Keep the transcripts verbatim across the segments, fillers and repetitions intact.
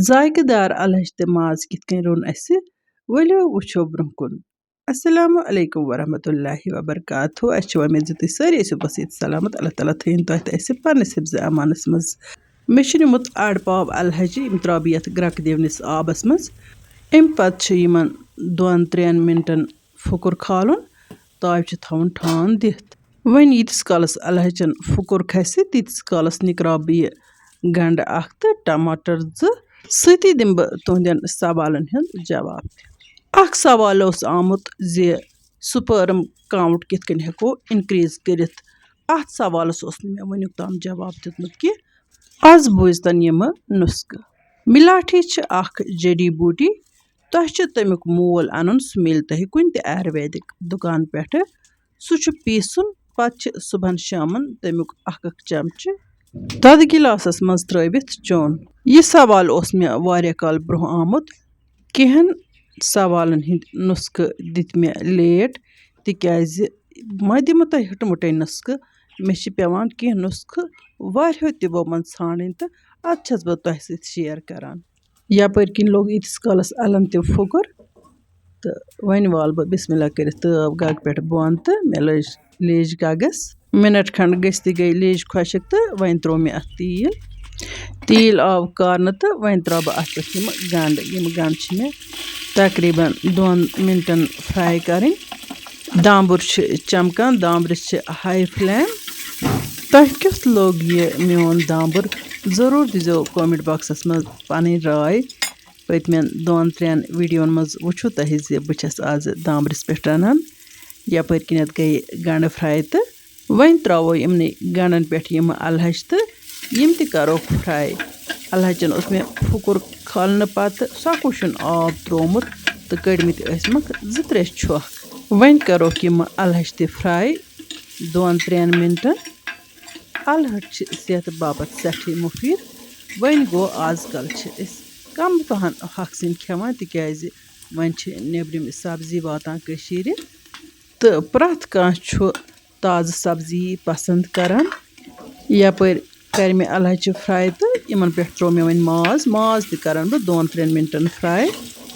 ذائقہٕ دار الہٕ ہَچہِ تہٕ ماز کِتھ کٔنۍ روٚن اَسہِ؟ ؤلِو وٕچھو برٛونٛہہ کُن۔ السلام علیکم ورحمۃ اللہ وبرکاتہ۔ اَسہِ چھِ وۄمید زِ تُہۍ سٲری ٲسِو بس ییٚتہِ سلامت۔ اللہ تعالیٰ تھٲیِن تۄہہِ تہٕ اَسہِ پنٛنِس حفظِ امانَس منٛز۔ مےٚ چھُ نیوٗمُت اَڑٕ پاو الہٕ ہَچہِ، یِم ترٛاوٕ بہٕ یَتھ گرٛٮ۪کہٕ دِونِس آبَس منٛز۔ اَمہِ پَتہٕ چھِ یِمَن دۄن ترٛٮ۪ن مِنٹَن پھُکُر کھالُن، تاوِ چھِ تھاوُن ٹھانٛڈ دِتھ۔ وۄنۍ ییٖتِس کالَس الہٕ ہَچَن پھُکُر کھسہِ، تیٖتِس کالَس نِکراو بہٕ یہِ گنٛڈٕ اَکھ تہٕ ٹماٹر زٕ۔ سۭتی دِمہٕ بہٕ تُہنٛدٮ۪ن سوالَن ہُنٛد جواب تہِ۔ اَکھ سوال اوس آمُت زِ sperm count کِتھ کٔنۍ ہٮ۪کو increase کٔرِتھ؟ اَتھ سوالَس اوس نہٕ مےٚ وٕنیُک تام جواب دیُتمُت کینٛہہ۔ آز بوٗزتَن یِمہٕ نُسخہٕ۔ مِلاٹھی چھِ اَکھ جڑی بوٗٹی۔ تۄہہِ چھُ تَمیُک مول اَنُن، سُہ میلہِ تۄہہِ کُنہِ تہِ آیُرویدِک دُکان پٮ۪ٹھٕ۔ سُہ چھُ پیٖسُن، پَتہٕ چھِ صُبحن شامَن تَمیُک اَکھ اَکھ چمچہٕ دۄدٕ گِلاسَس منٛز ترٛٲوِتھ چیوٚن۔ یہِ سوال اوس مےٚ واریاہ کال برٛونٛہہ آمُت۔ کینٛہَن سوالَن ہٕنٛدۍ نُسخہٕ دِتۍ مےٚ لیٹ، تِکیٛازِ مےٚ دِمہٕ تۄہہِ ہٕٹہٕ مٕٹَے نُسخہٕ۔ مےٚ چھِ پٮ۪وان کینٛہہ نُسخہٕ واریاہو تِمو منٛز ژھانٛڈٕنۍ تہٕ اَدٕ چھَس بہٕ تۄہہِ سۭتۍ شِیَر کَران۔ یَپٲرۍ کِنۍ لوٚگ ییٖتِس کالَس اَلَن تہِ پھُکُر تہٕ وۄنۍ والہٕ بہٕ بِسمِ اللہ کٔرِتھ تٲو گَگہٕ پٮ۪ٹھ بۄن تہٕ مےٚ لٔج لیٚج گَگَس۔ مِنَٹ کھنٛڈ گٔژھتٕے گٔے لیٚج خۄشٕک تہٕ وۄنۍ ترٛوو مےٚ اَتھ تیٖل۔ تیٖل آو کارنہٕ تہٕ وۄنۍ ترٛاوٕ بہٕ اَتھ پٮ۪ٹھ یِم گَنٛڈٕ۔ یِم گَنٛڈٕ چھِ مےٚ تقریٖباً دۄن مِنٹَن fry کَرٕنۍ۔ دامبُر چھِ چمکان، دامبرِس چھِ high flame۔ تۄہہِ کیُتھ لوٚگ یہِ میون دامبُر؟ ضروٗر دیٖزیو comment boxَس منٛز پَنٕنۍ راے۔ پٔتمٮ۪ن دۄن ترٛٮ۪ن ویٖڈیوَن منٛز وٕچھِو تۄہہِ زِ بہٕ چھَس آزٕ دامبرِس پٮ۪ٹھ رَنان۔ یَپٲرۍ کِنٮ۪تھ گٔے گَنٛڈٕ fry تہٕ وۄنۍ ترٛاوو یِمنٕے گَنٛڈَن پٮ۪ٹھ یِم اَلہٕ ہَچہِ تہٕ یِم تہِ کَرو fry۔ اَلہٕ ہَچَن اوس مےٚ پھُکُر کھالنہٕ پَتہٕ سۄ کُشُن آب ترٛوومُت تہٕ کٔڑمٕتۍ ٲسمَکھ زٕ ترٛےٚ چھۄکھ۔ وۄنۍ کَروکھ یِم اَلہٕ ہَچہِ تہِ fry دۄن ترٛٮ۪ن مِنٹَن۔ اَلہٕ ہَچہِ چھِ صحتہٕ باپَتھ سٮ۪ٹھٕے مُفیٖد۔ وۄنۍ گوٚو، آز کَل چھِ أسۍ کَم پَہَن ہۄکھٕ سِنۍ کھٮ۪وان، تِکیٛازِ وۄنۍ چھِ نیٚبرِم سبزی واتان کٔشیٖرِ تہٕ پرٛٮ۪تھ کانٛہہ چھُ تازٕ سبزی پسنٛد کران۔ یپٲرۍ کرِ مےٚ اَلہٕ ہَچہِ fry تہٕ یِمن پٮ۪ٹھ ترٛوو مےٚ وۄنۍ ماز۔ ماز تہِ کرن بہٕ دۄن ترٛٮ۪ن مِنٹن fry۔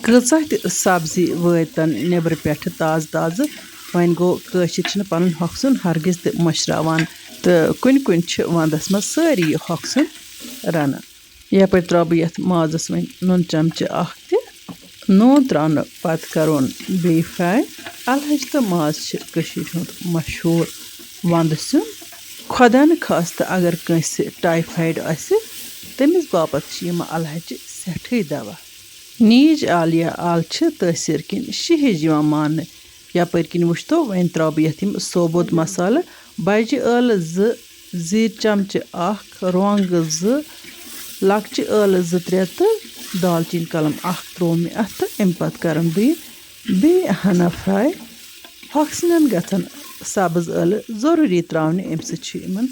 کۭژاہ تہِ سبزی وٲتۍ تن نیٚبرٕ پٮ۪ٹھٕ تازٕ تازٕ، وۄنۍ گوٚو، کٲشِرۍ چھِنہٕ پنُن ہۄکھ سیُن ہرگز تہِ مٔشراوان تہٕ کُنہِ کُنہِ چھِ ونٛدس منٛز سٲری یہِ ہۄکھ سیُن رنان۔ یپٲرۍ ترٛاوٕ بہٕ یَتھ مازَس وۄنۍ نُن چمچہٕ اَکھ تہِ۔ نوٗن ترٛاونہٕ پَتہٕ کَرون بیٚیہِ fry۔ اَلہٕ ہَچہِ تہٕ ماز چھِ کٔشیٖرِ ہُنٛد مشہوٗر وَندٕ سیُن۔ خۄدا نہٕ خاستہٕ اگر کٲنٛسہِ typhoid آسہِ، تٔمِس باپَتھ چھِ یِم اَلہٕ ہَچہِ سٮ۪ٹھٕے دَوا۔ نیٖج آل یا آل چھِ تٲثیٖر کِنۍ شِہِج یِوان ماننہٕ۔ یَپٲرۍ کِنۍ وٕچھتو، وۄنۍ ترٛاوٕ بہٕ یَتھ یِم ثوبوٗت مصالہٕ، بَجہِ ٲلہٕ زٕ، زیٖر چمچہٕ اَکھ، رۄنٛگ زٕ، لۄکچہِ ٲلہٕ زٕ ترٛےٚ تہٕ دالچیٖن کلم اَکھ ترٛوو مےٚ اَتھ تہٕ اَمہِ پَتہٕ کَرَن بہٕ یہِ بیٚیہِ ہنا fry۔ ہۄکھٕ سِنٮ۪ن گژھن سبٕز ٲلہٕ ضروٗری ترٛاونہِ، اَمہِ سۭتۍ چھُ یِمَن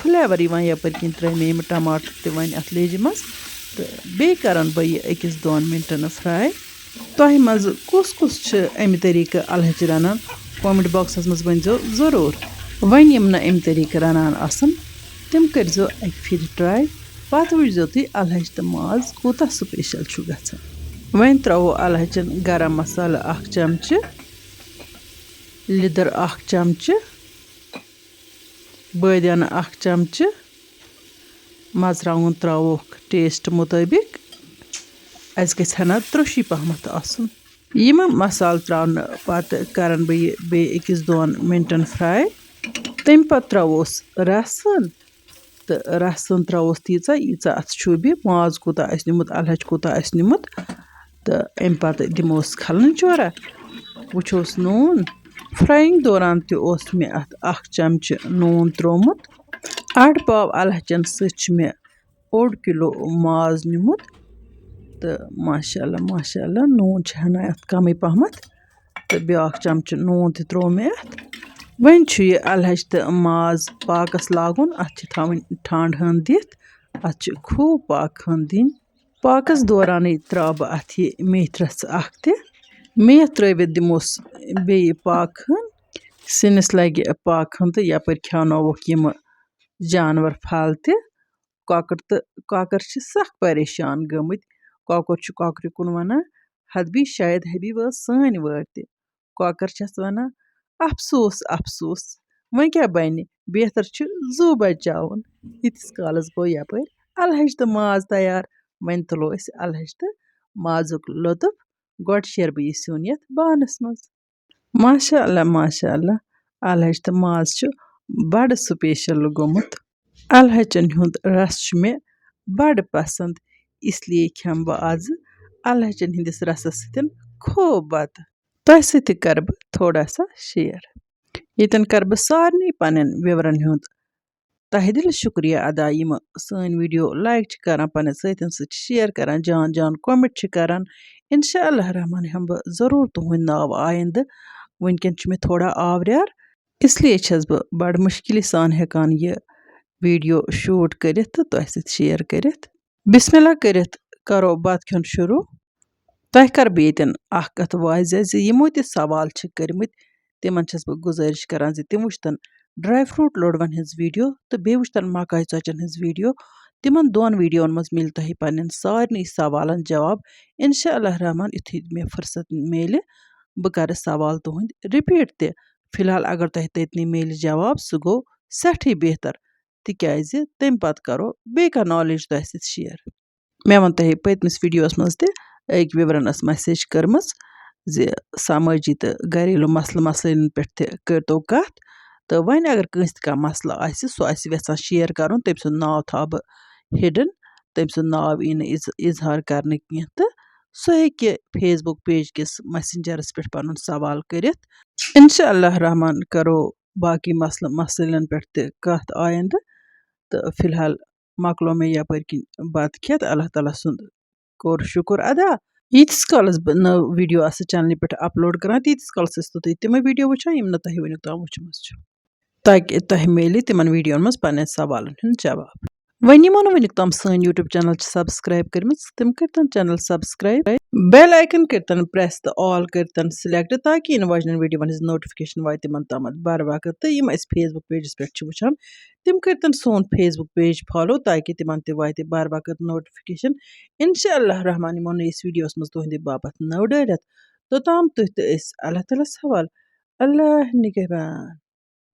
flavour یِوان۔ یَپٲرۍ کِنۍ ترٛٲے مےٚ یِم ٹماٹر تہِ وۄنۍ اَتھ لیٚجہِ منٛز تہٕ بیٚیہِ کَرَن بہٕ یہِ أکِس دۄن مِنٹَن fry۔ تۄہہِ منٛز کُس کُس چھِ اَمہِ طریٖقہٕ اَلہٕ ہَچہِ رَنان؟ Comment boxَس منٛز ؤنۍزیو ضروٗر۔ وۄنۍ یِم نہٕ اَمہِ طریٖقہٕ رَنان آسَن، تِم کٔرۍزیو اَکہِ پھِرِ try۔ پَتہٕ وٕچھزیو تُہۍ اَلہٕ ہَچہِ تہٕ ماز کوٗتاہ special چھُ گژھان۔ وۄنۍ ترٛاوو اَلہٕ ہَچَن گرم مصالہٕ اَکھ چمچہٕ، لیٚدٕر اَکھ چمچہٕ، بٲدیانہٕ اَکھ چمچہٕ، مرژٕوانٛگُن ترٛاووکھ taste مُطٲبِق۔ اَسہِ گژھِ ہنا ترٛوٚشی پہمتھ آسُن۔ یِم مصالہٕ ترٛاونہٕ پتہٕ کرن بہٕ یہِ بیٚیہِ أکِس دۄن مِنٹن fry۔ تَمہِ پتہٕ ترٛاووس رسن تہٕ رسن ترٛاووس تیٖژاہ، ییٖژاہ اَتھ شوٗبہِ۔ ماز کوٗتاہ آسہِ نیُمُت، اَلہٕ ہَچہِ کوٗتاہ آسہِ نیُمُت، تہٕ اَمہِ پتہٕ دِموس کھلنہٕ چورا، وٕچھوس نوٗن۔ Frying دوران تہِ اوس مےٚ اَتھ اَکھ چمچہٕ نوٗن ترٛوومُت۔ اَڑٕ پاو اَلہٕ ہَچَن سۭتۍ چھِ مےٚ اوٚڑ کِلوٗ ماز نیُمُت۔ تہٕ ماشاء اللہ، ماشاء اللہ، نوٗن چھِ ہنا اَتھ کَمٕے پہمتھ۔ تہٕ بیٛاکھ چمچہٕ نوٗن تہِ ترٛوو مےٚ اَتھ۔ وۄنۍ چھُ یہِ اَلہٕ ہَچہِ تہٕ ماز پاکَس لاگُن۔ اَتھ چھِ تھاوٕنۍ ٹھانٛڈ ہَن دِتھ۔ اَتھ چھِ خوٗب پاک ہَن دِنۍ۔ پاکَس دورانٕے ترٛاوٕ بہٕ اَتھ یہِ میتھِ رَژھ اَکھ تہِ۔ میتھ ترٛٲوِتھ دِموس بیٚیہِ پاک ہَن۔ سِنِس لَگہِ پاک ہَن تہٕ یَپٲرۍ کھیٛاوناووکھ یِمہٕ جانوَر پھَل تہِ۔ کۄکَر تہٕ کۄکَر چھِ سَخ پریشان گٔمٕتۍ۔ کۄکُر چھُ کۄکرِ کُن وَنان، "حدبی شاید ہیبی وٲژ سٲنۍ وٲر تہِ۔" کۄکر چھَس وَنان، "افسوس، افسوس، وۄنۍ کیٛاہ بَنہِ؟ بہتر چھُ زُو بچاوُن۔" ییٖتِس کالَس گوٚو یَپٲرۍ اَلہٕ ہَچہِ تہٕ ماز تیار۔ وۄنۍ تُلو أسۍ اَلہٕ ہَچہِ تہٕ مازُک لطف۔ گۄڈٕ شیرٕ بہٕ یہِ سیُن یَتھ بانَس منٛز۔ ماشاء اللہ، ماشاء اللہ، اَلہٕ ہَچہِ تہٕ ماز چھُ بَڑٕ special گوٚمُت۔ اَلہٕ ہَچَن ہُنٛد رَس چھُ مےٚ بَڑٕ پَسنٛد، اس لیے کھٮ۪مہٕ بہٕ آزٕ اَلہٕ ہَچَن ہٕنٛدِس رَسَس سۭتۍ خوب بَتہٕ۔ تۄہہِ سۭتۍ تہِ کَرٕ بہٕ تھوڑا سا share۔ ییٚتٮ۪ن کَرٕ بہٕ سارنٕے پنٛنٮ۪ن viewerن ہُنٛد تہہِ دِلہِ شُکریہ ادا، یِم سٲنۍ video like چھِ کَران، پنٛنٮ۪ن سۭتٮ۪ن سۭتۍ چھِ share کَران، جان جان comment چھِ کَران۔ اِنشاء اللہ الرحمن ہٮ۪مہٕ بہٕ ضروٗر تُہُنٛد ناو آیندٕ۔ وٕنکٮ۪ن چھُ مےٚ تھوڑا آوریٛار، اس لیے چھَس بہٕ بَڑٕ مُشکِلی سان ہٮ۪کان یہِ video shoot کٔرِتھ تہٕ تۄہہِ سۭتۍ share کٔرِتھ۔ بسم اللہ کٔرِتھ کَرو بَتہٕ کھیوٚن شروٗع۔ تۄہہِ کَرٕ بہٕ ییٚتٮ۪ن اَکھ کَتھ واضح زِ یِمو تہِ سوال چھِ کٔرمٕتۍ، تِمَن چھَس بہٕ گُزٲرِش کَران زِ تِم وٕچھتَن dry fruit لوٚڑوَن ہِنٛز video تہٕ بیٚیہِ وٕچھتَن مَکاے ژۄچَن ہِنٛز video۔ تِمَن دۄن videoوَن منٛز مِلہِ تۄہہِ پنٛنٮ۪ن سارنٕے سوالَن جواب۔ اِنشاء اللہ الرحمن، یُتھُے مےٚ فرصت مِلہِ، بہٕ کَرٕ سوال تُہٕنٛدۍ repeat تہِ۔ فی الحال اگر تۄہہِ تٔتنٕے مِلہِ جواب، سُہ گوٚو سٮ۪ٹھٕے بہتر، تِکیٛازِ تَمہِ پَتہٕ کَرو بیٚیہِ کانٛہہ knowledge تۄہہِ سۭتۍ share۔ مےٚ ووٚن تۄہہِ پٔتمِس videoوَس منٛز تہِ، أکۍ viewerن ٲس message کٔرمٕژ زِ سمٲجی تہٕ گھریلوٗ مسلہٕ مسٲیلَن پٮ۪ٹھ تہِ کٔرۍتو کَتھ۔ تہٕ وۄنۍ اگر کٲنٛسہِ تہِ کانٛہہ مسلہٕ آسہِ، سُہ آسہِ یَژھان share کَرُن، تٔمۍ سُنٛد ناو تھاوٕ بہٕ hidden، تٔمۍ سُنٛد ناو یی نہٕ اِظ-، اظہار کرنہٕ کینٛہہ، تہٕ سُہ ہیٚکہِ Facebook page کِس messengerس پٮ۪ٹھ پَنُن سوال کٔرِتھ۔ اِنشاء اللہ الرحمن کَرو باقٕے مسلہٕ مسٲیلَن پٮ۪ٹھ تہِ کَتھ آیندٕ۔ تہٕ فی الحال مۄکلو مےٚ یَپٲرۍ کِنۍ بَتہٕ کھٮ۪تھ۔ اللہ تعالیٰ سُنٛد کوٚر شُکُر ادا۔ ییٖتِس کالَس بہٕ نٔو video آسہٕ channelہِ پٮ۪ٹھ upload کران، تیٖتِس کالَس ٲسِو تُہۍ تِمَے video وٕچھان، یِم نہٕ تۄہہِ وٕنیُک تام وٕچھمٕژ چھِ، تاکہِ تۄہہِ میلہِ تِمَن videoوَن منٛز پنٛنٮ۪ن سوالَن ہُنٛد جواب۔ وۄنۍ یِمو نہٕ وٕنیُک تام سٲنۍ YouTube channel چھِ subscribe کٔرمٕژ، تِم کٔرۍتَن channel subscribe، bell icon کٔرۍتَن press تہٕ all کٔرۍتَن select، تاکہِ یِنہٕ واجنٮ۪ن videoوَن ہٕنٛز notification واتہِ تِمَن تامَتھ بر وقت۔ تہٕ یِم اَسہِ Facebook pageس پٮ۪ٹھ چھِ وٕچھان، تِم کٔرۍتَن سون Facebook page follow، تاکہِ تِمَن تہِ واتہِ بر وقت notification۔ اِنشاء اللہ الرحمن یِمو نٔیِس videoوَس منٛز تُہٕنٛدِ باپَتھ نٔو ڈٲلِتھ۔ توٚتام تُہۍ تہٕ أسۍ اللہ تعالیٰ ہَس حوال۔ اللہ نِگہبان۔